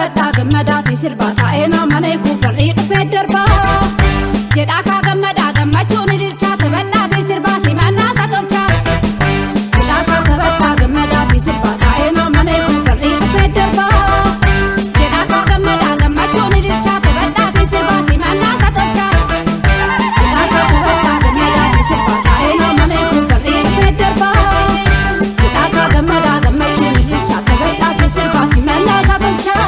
Taphadhaa gammadaati sirbaa taa'ee mana kuufarrii dhufee darbaa. Jedhaa kaa gammadaa gammachuun ililchaa taphadhaati sirbaa simannaa isa tolchaa. Jedhaa kaa taphadhaa gammadaati sirbaa taa'ee mana kuufarrii dhufee darbaa. Jedhaa kaa gammadaa gammachuun ililchaa taphadhaati sirbaa simannaa isa tolchaa. Jedhaa kaa taphadhaa gammadaati sirbaa taa'ee mana kuufarrii dhufee darbaa. Jedhaa kaa gammadaa gammachuun ililchaa taphadhaati sirbaa simannaa isa tolchaa.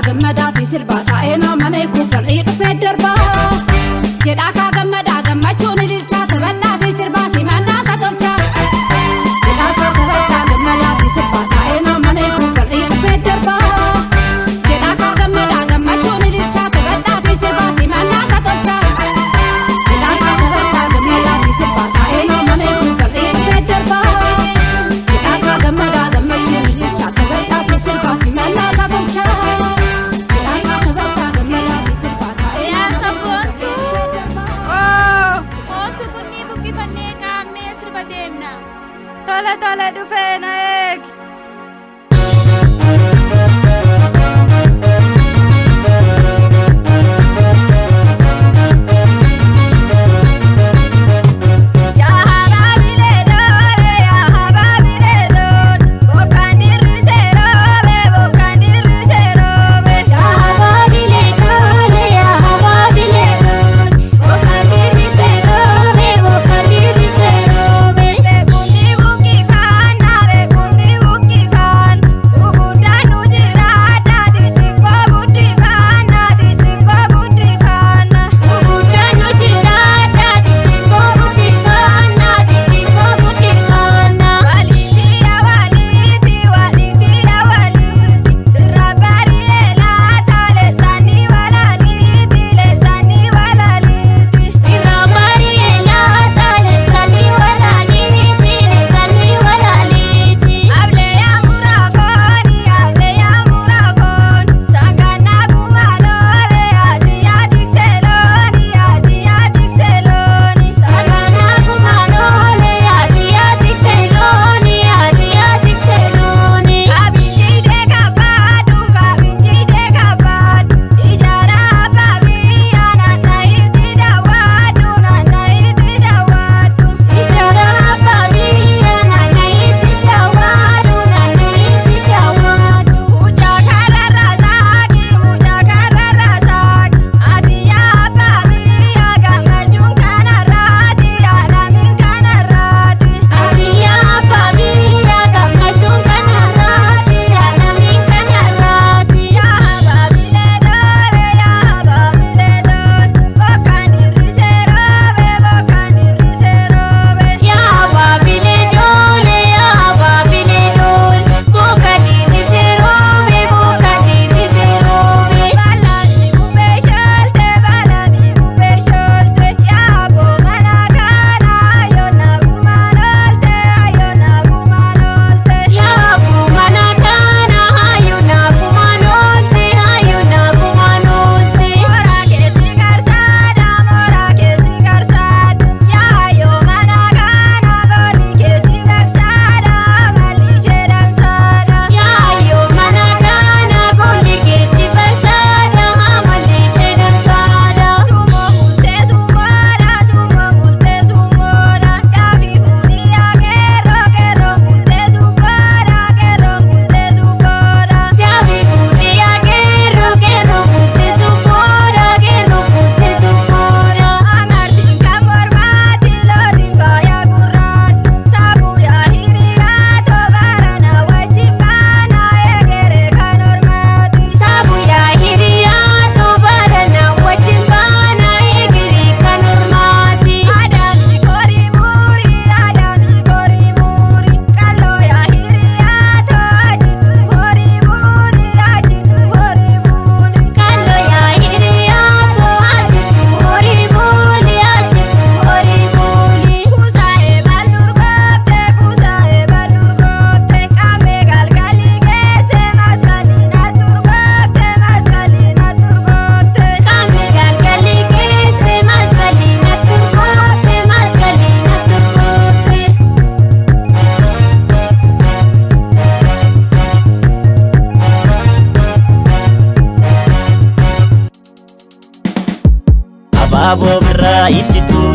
Gammadaati sirbaa taa'ee mana kuufarrii dhufee darbaa. Jedhaa kaa gammadaa gammachuun ililchaa taphadhaati sirbaa simannaa isa tolchaa. Jedhaa kaa taphadhaa gammadaati sirbaa taa'ee mana kuufarrii dhufee darbaa. Jedhaa kaa gammadaa gammachuun ililchaa taphadhaati sirbaa simannaa isa tolchaa. Jedhaa kaa taphadhaa gammadaati sirbaa taa'ee mana kuufarrii dhufee darbaa. Jedhaa kaa gammadaa gammachuun ililchaa taphadhaati sirbaa simannaa isa tolchaa. Yaa sabboontuu. Oo, Oottu kunnii buqqifannee qaammee sirba deemna. Tole tole, dhufee na eegi. Yaa habaabilee doole, yaa habaabilee doole, bokkaan dirrisee roobe, bokkaan dirrisee roobe. Yaa habaabilee doole, yaa habaabilee doole, bokkaan dirrisee roobe, bokkaan dirrisee roobe. Beekundi buqqifannaa, beekundi buqqifannaa.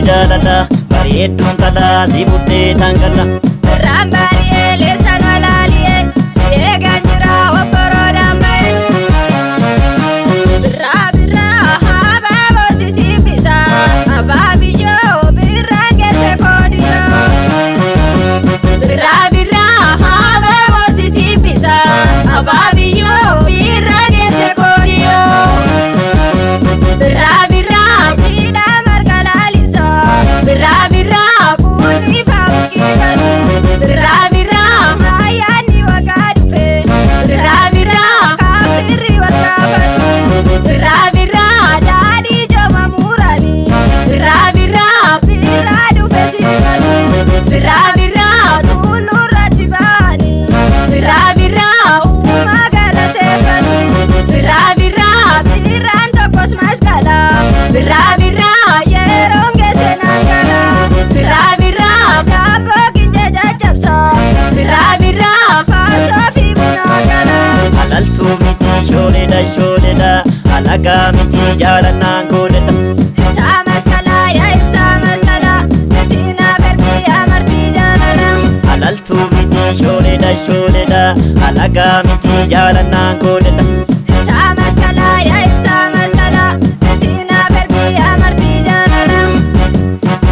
jaalala bareedduun talaa si buttee tangala. Birraan baari'ee leessaan walaaliyee si eegaan jira okkoroodhaan ba'e. Birraa birraa abaaboo sisiifisa abaabiyyoo birraan geesse koodiyoo. Birraa birraa abaaboo sisiifisa abaabiyyoo birraan geesse koodiyoo. Birraa birraa jiidhaa marga laalisaa birraa birraa kuunni faabukkifatu birraa birraa ayyaanni waggaa dhufe birraa birraa kaafirri wal gaafatu birraa birraa daadhii jooma muranii birraa birraa birraa dhufe simatu birraa birraa tuulurratti ba'anii birraa birraa uumaa galateeffatu birraa birraa birraan tokkos masqala birraa birraa yeroon geesse naan gala birraa birraa daabboo ginjee caccabsa birraa birraa farsoo fi bunaa gala. Alaltuu miti shooledha shooledha alagaa miti jaalannaan koodhedha. Ibsaa masqalaa yaa ibsaa masqalaa ittiin aferbii amartii jaalala. Alaltuu miti shooledha shooledha alagaa miti jaalannaan koodhedha. Ibsaa masqalaa yaa ibsaa masqalaa ittiin aferbii amartii jaalala.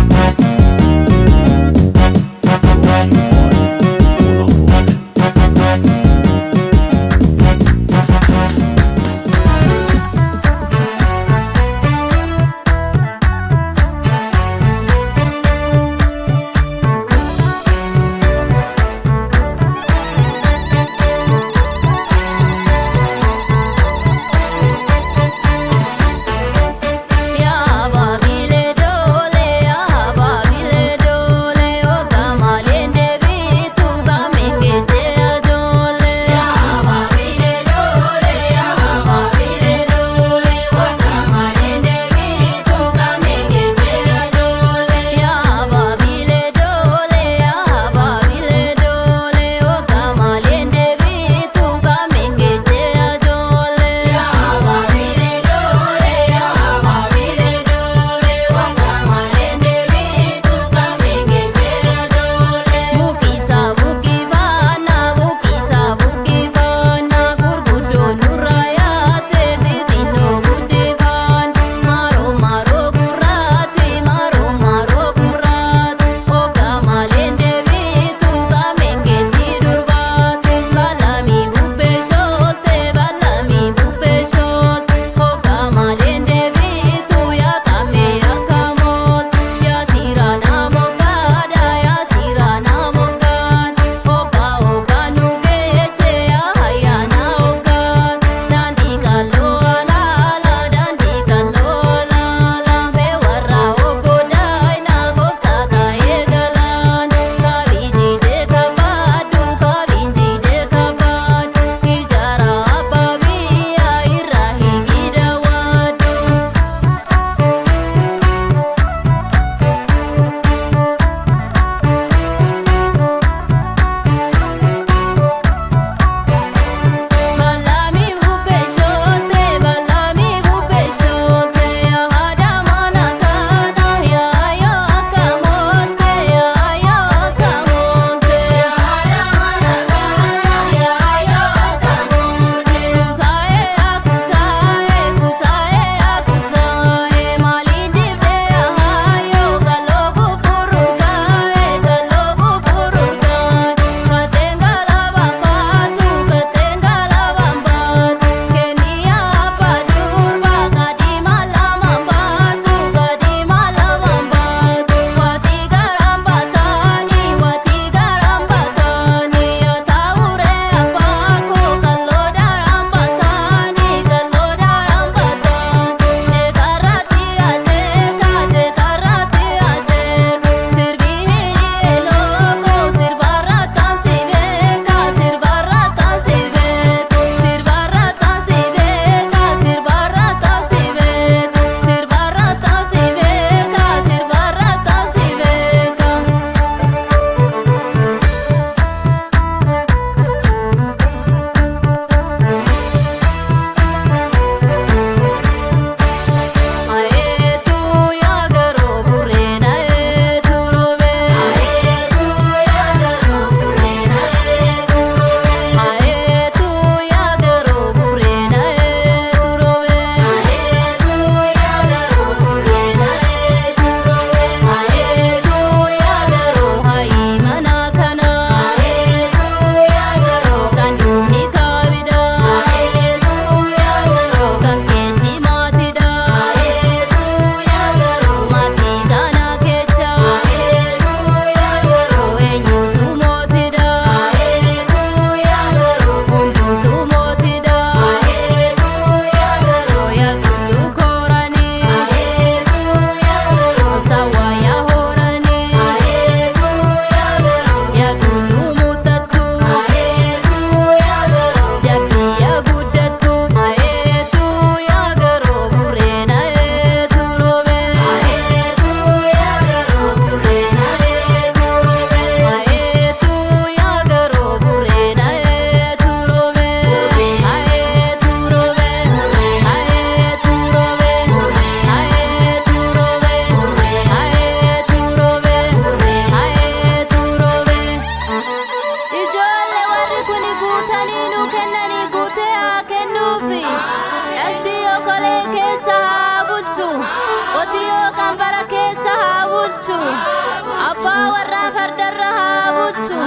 Fardarra haa bulchu,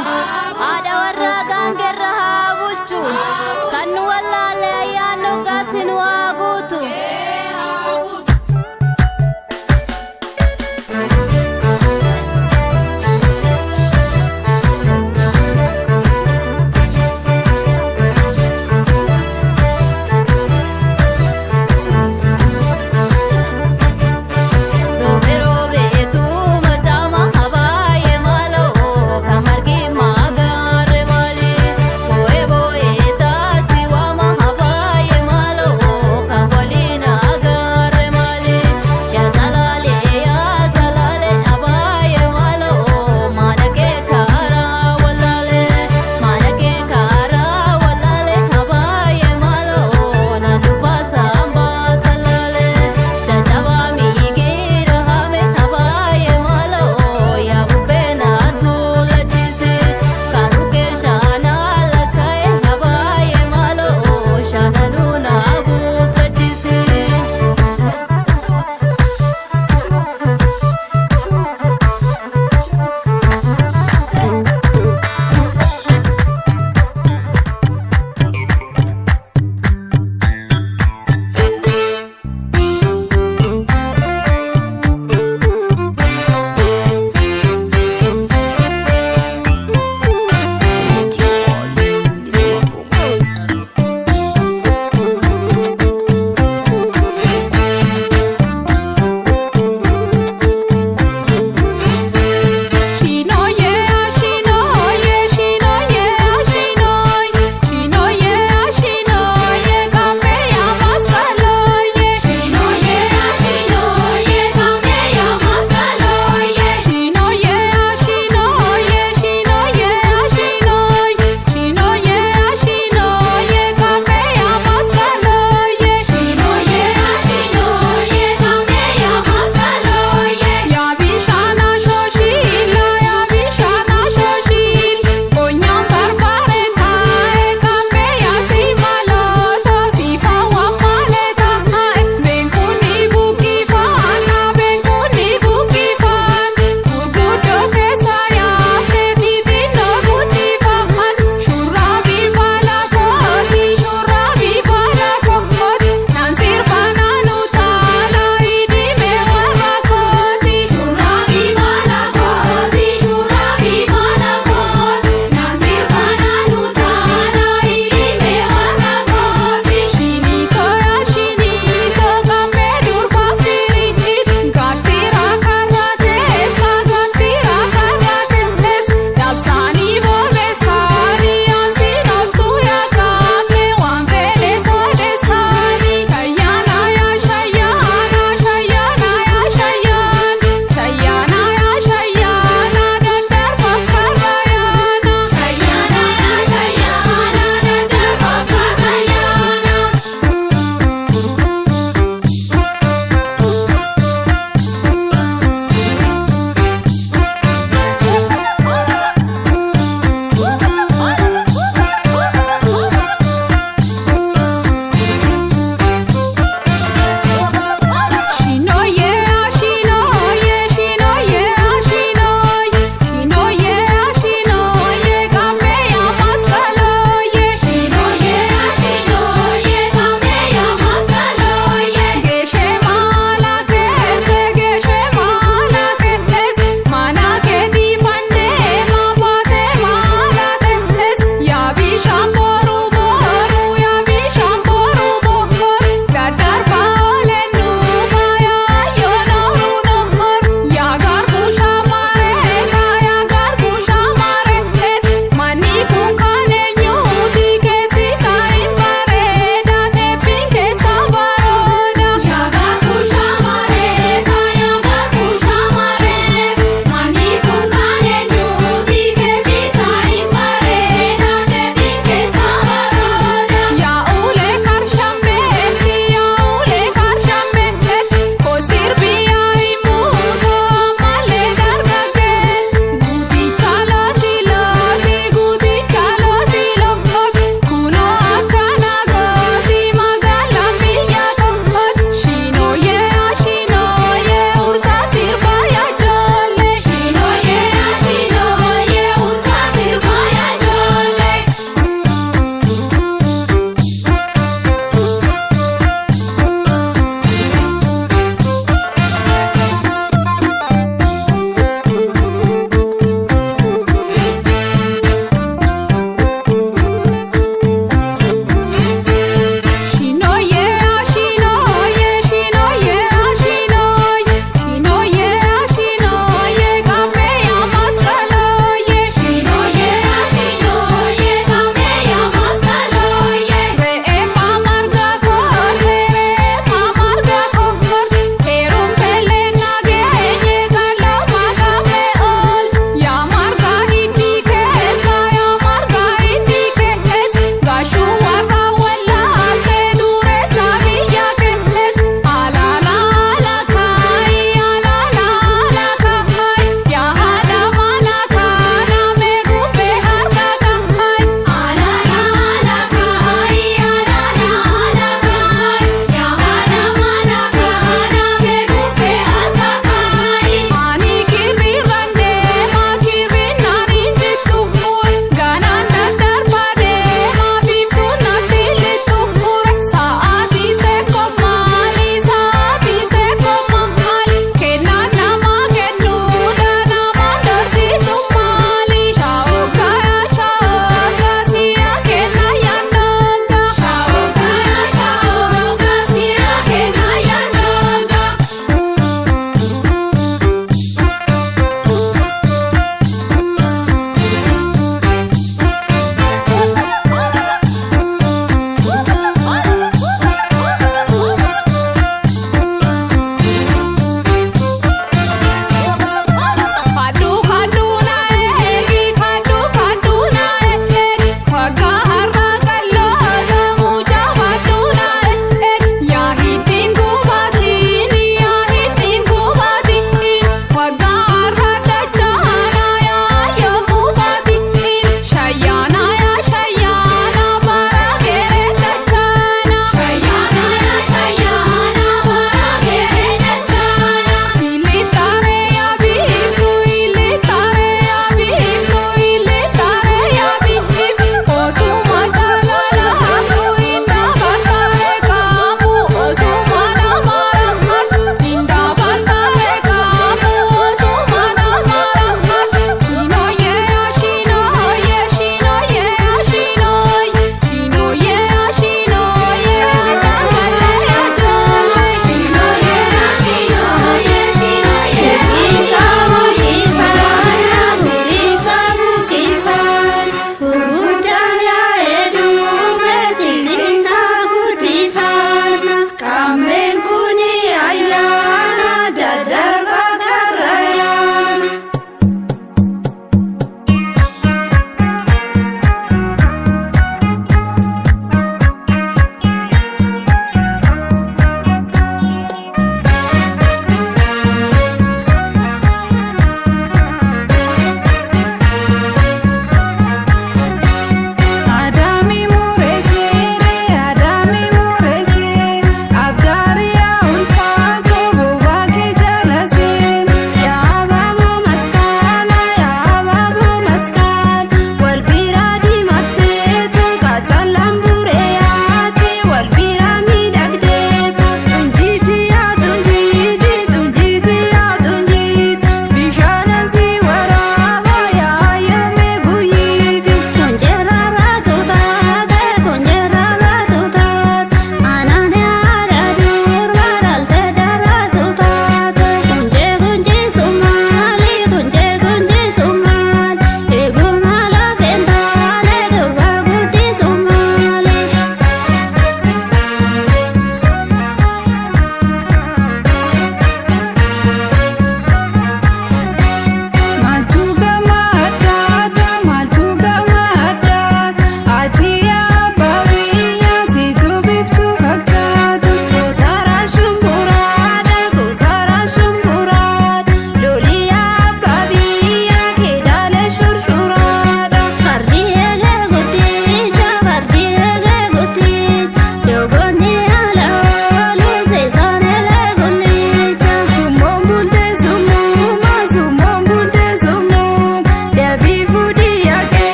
haadha warraa gaangerra haa bulchu, kan nu wallaalle ayyaanni waggaatti nu haa guutu. Roobe roobeetu mataama habaaye maaloo kan margi maagaarre maaloo.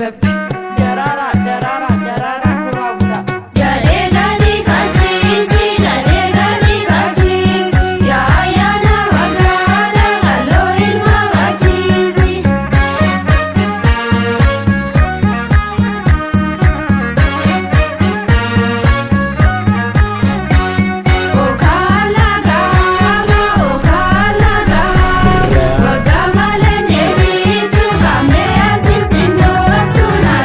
Rabbi. Daraaraa daraaraa daraaraa horaa bulaa. Galee galii kachiisi galee galii kachiisi yaa ayyaana waggaadha kaloo ilma bachiisi. Okaala gaama okaala gaama waggaa malee deebiitu kammee asiisin dhooftu na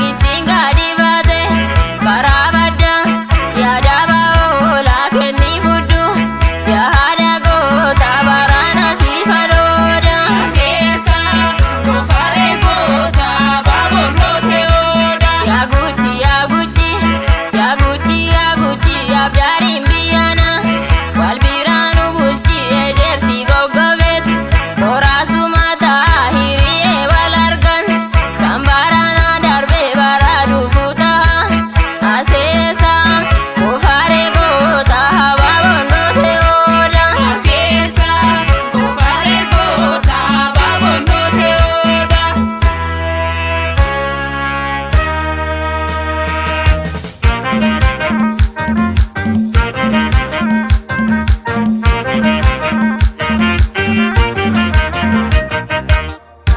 Biiftiin gadi baate karaa badda yaada ba'oolaa kennii fudhu yaa haadha goota baraana si fadhooda. Yaa guutti yaa guutti yaa guutti yaa guutti abdaariin biyyaana wal biraanu bulchi ejersi goggogeet boraastu mataa hiriyee wal argan kan baraana darbee bara dhufu ta'a aseesa kofaaree goota habaaboon dhoote ooda.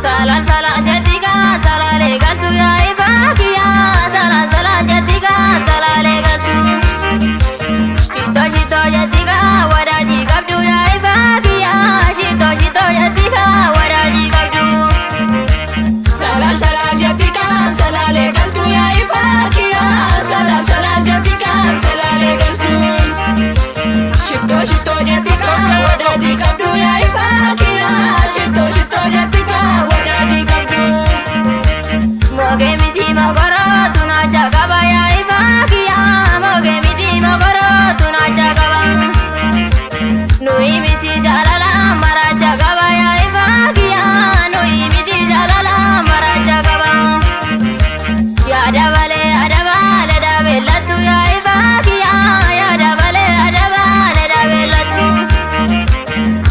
Salam salam jatiga salale galtu ya ibakiya salam salam jatiga salale galtu Shito shito jatiga wadaji qabdu ya ibakiya shito shito jatiga wadaji qabdu Salam salam jatika salale galtu ya ifakiya salam salam jatika salale galtu Shito shito jatika wadaji qabdu ya ifakiya shito shito jatika wadaji qabdu Moge miti mogoro tunacha qaba ya ibakiya moge miti mogoro tunacha qaba Nuyi miti jaalala maracha qaba ya ibakiya nuyi miti jaalala maracha qaba Yaada balee adabaalee dhabeellattu yaa ibakiya yaada balee adabaalee dhabeellattu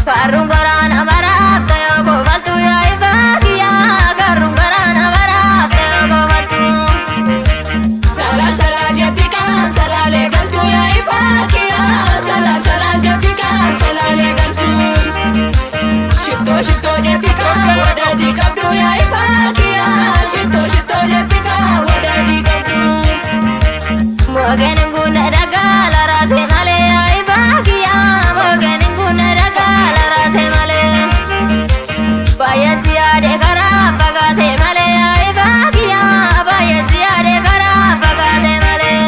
Karruun garaan amaraaf ta'ee kofaltu yaa ibakiya karruun garaan amaraaf ta'ee kofaltu. Salam salam jatika salale galtu ya ifakiya salam salam jatika salale galtu Shito shito jatika wadaji qabdu ya ifakiya shito shito jatika wadaji qabdu Mogeen kun dhagaa laraase malee yaa ibakiya mogeen kun dhagaa laraase malee. Baay'ee yaade karaa fagaate malee yaa ibakiya baay'ee yaade karaa fagaate malee.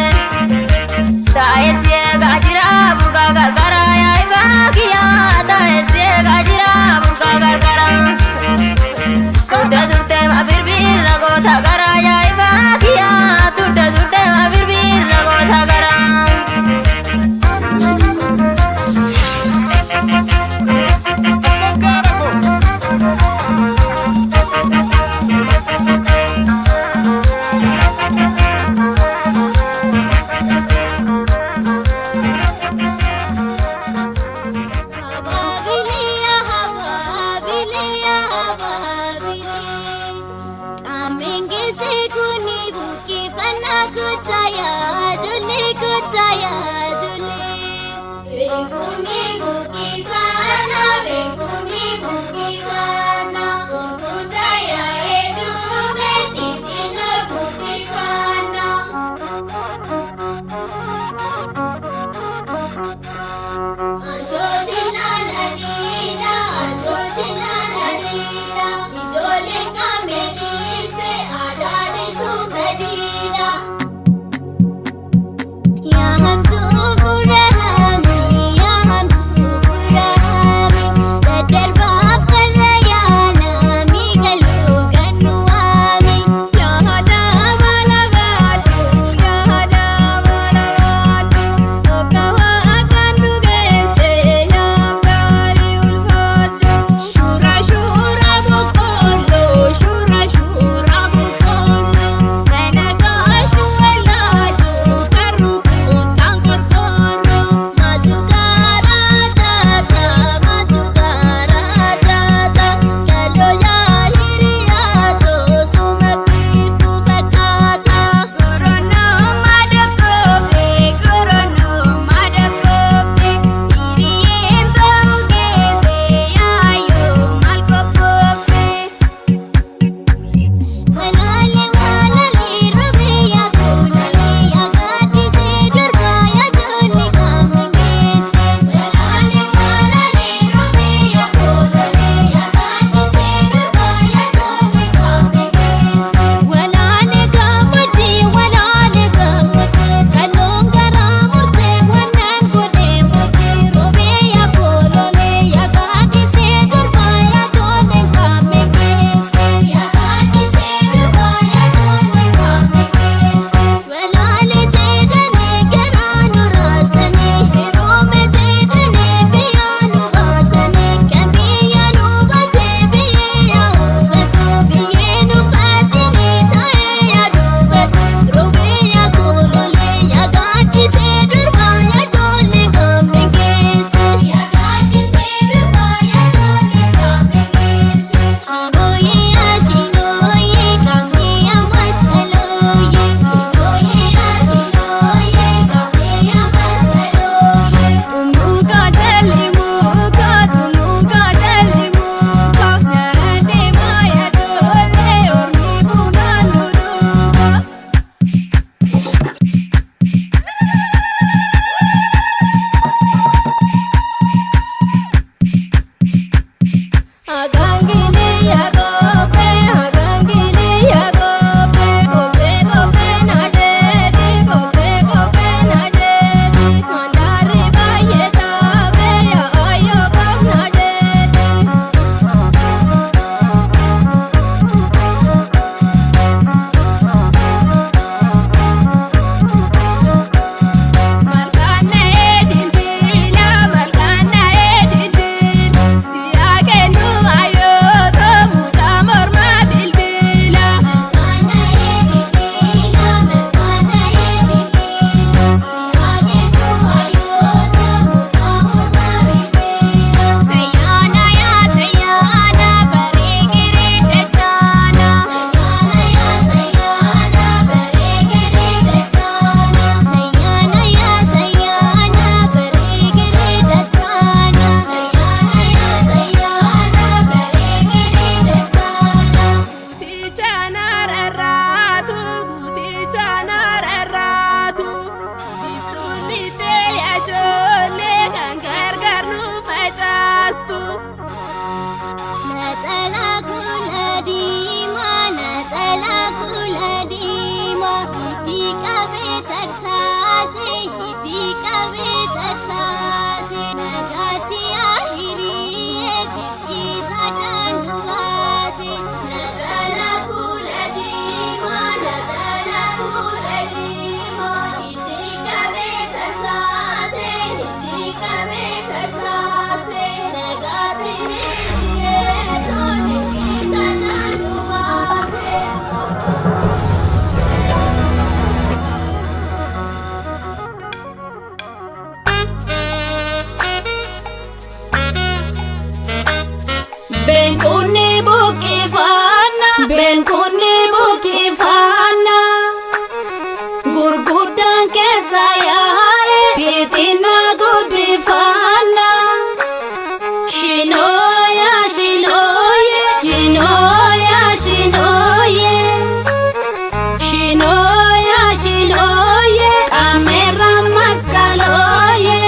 Taa'ee si eegaa jira burqaa qarqara yaa ibakiya taa'ee si eegaa jira burqaa qarqara. Turte turte ma birbir nagoota gara yaa ibakiya turte turte ma birbir nagoota gara. Hababilia, hababilia, hababili. Kamengese kuni bukkifannaa kutaya, jole kutaya, jole. Beekuni bukkifannaa, beekuni bukkifannaa, kutaya edume titino bukkifannaa. Xixinnoo guddifanna. Shinooya shinooye shinooya shinooye shinooya shinooye qaameerra masqalooye.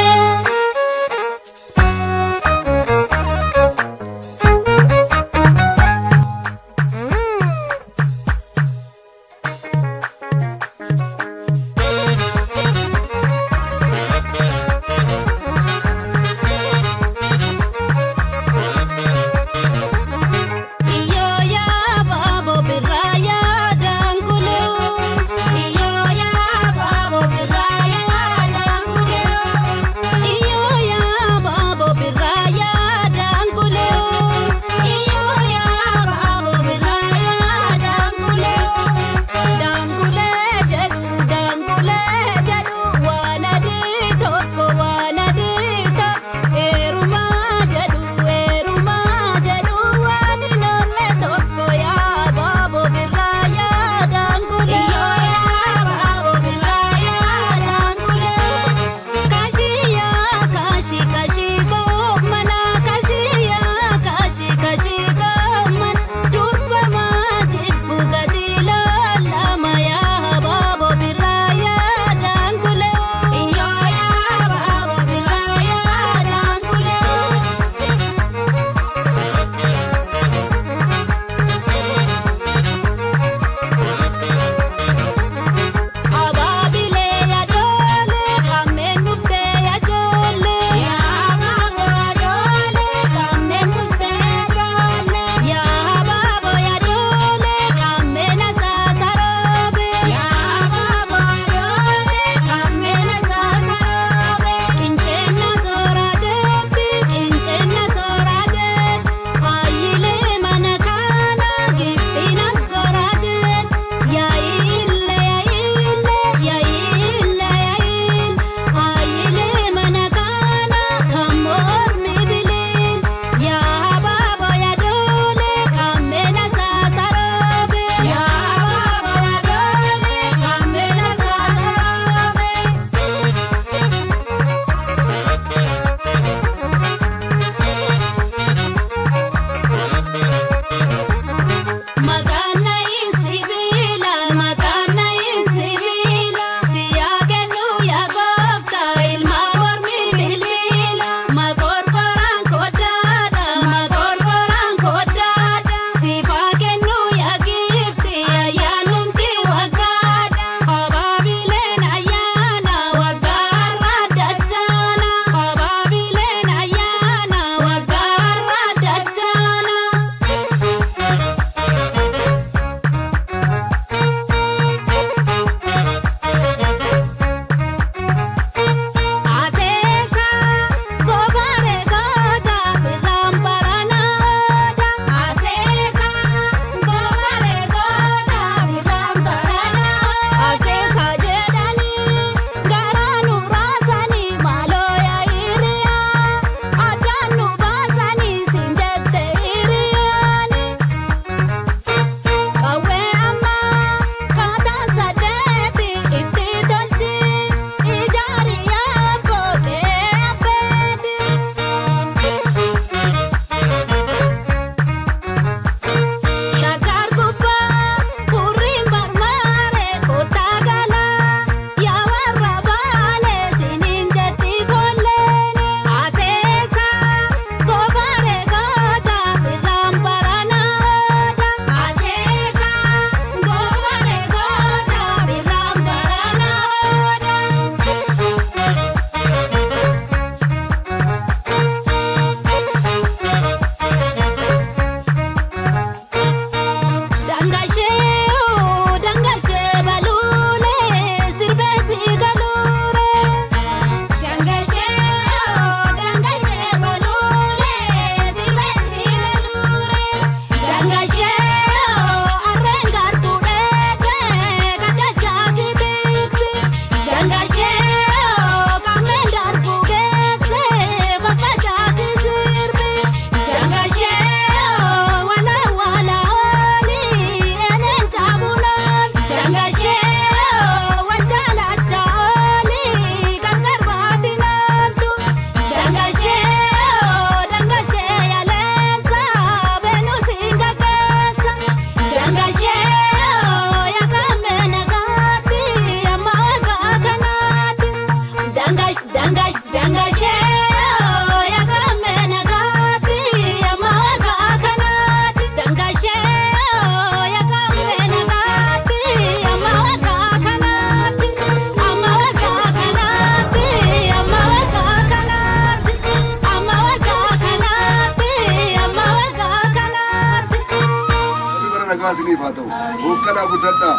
Nagaa isiniif haa ta'u. Hoofkalaa guddadhaa.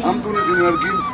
Hamtuun isin hin argin.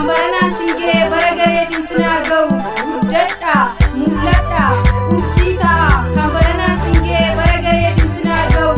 Kan baranaan sin ga'e bara gareetiin sin haa ga'u. Guddadhaa, mul'adhaa, urjii ta'a. Kan baranaan sin ga'e bara gareetiin sin haa ga'u.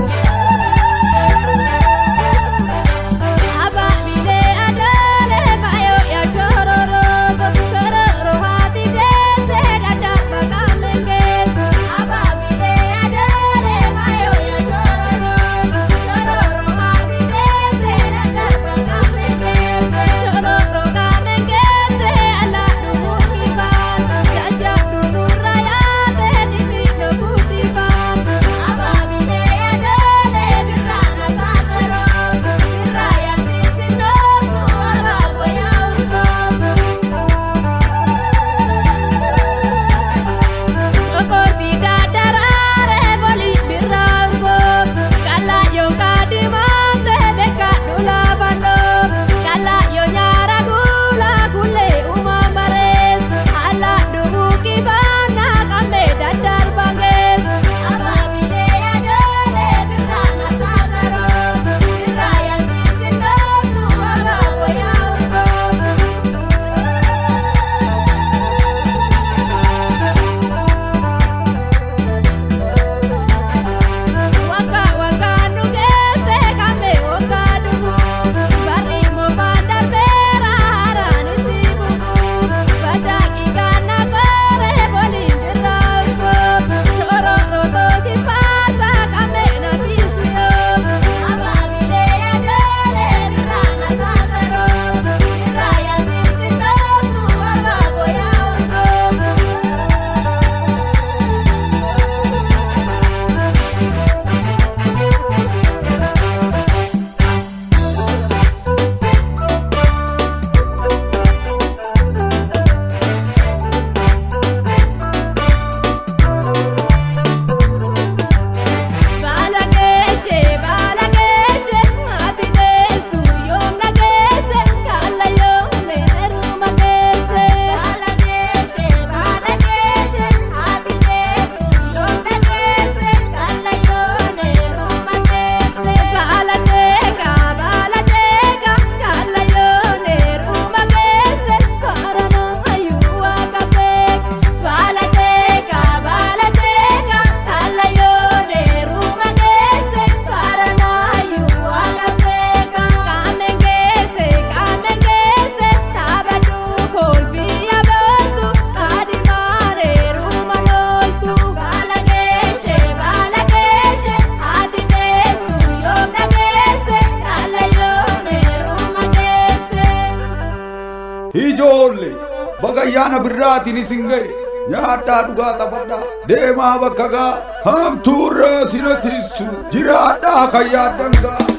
Ijoollee baga ayyaana birraatiin isin ga'e nyaadhaa dhugaa taphadhaa deemaa bakka gaa hamtuurraa sina tiisu jiraadhaa kan yaaddan gaa.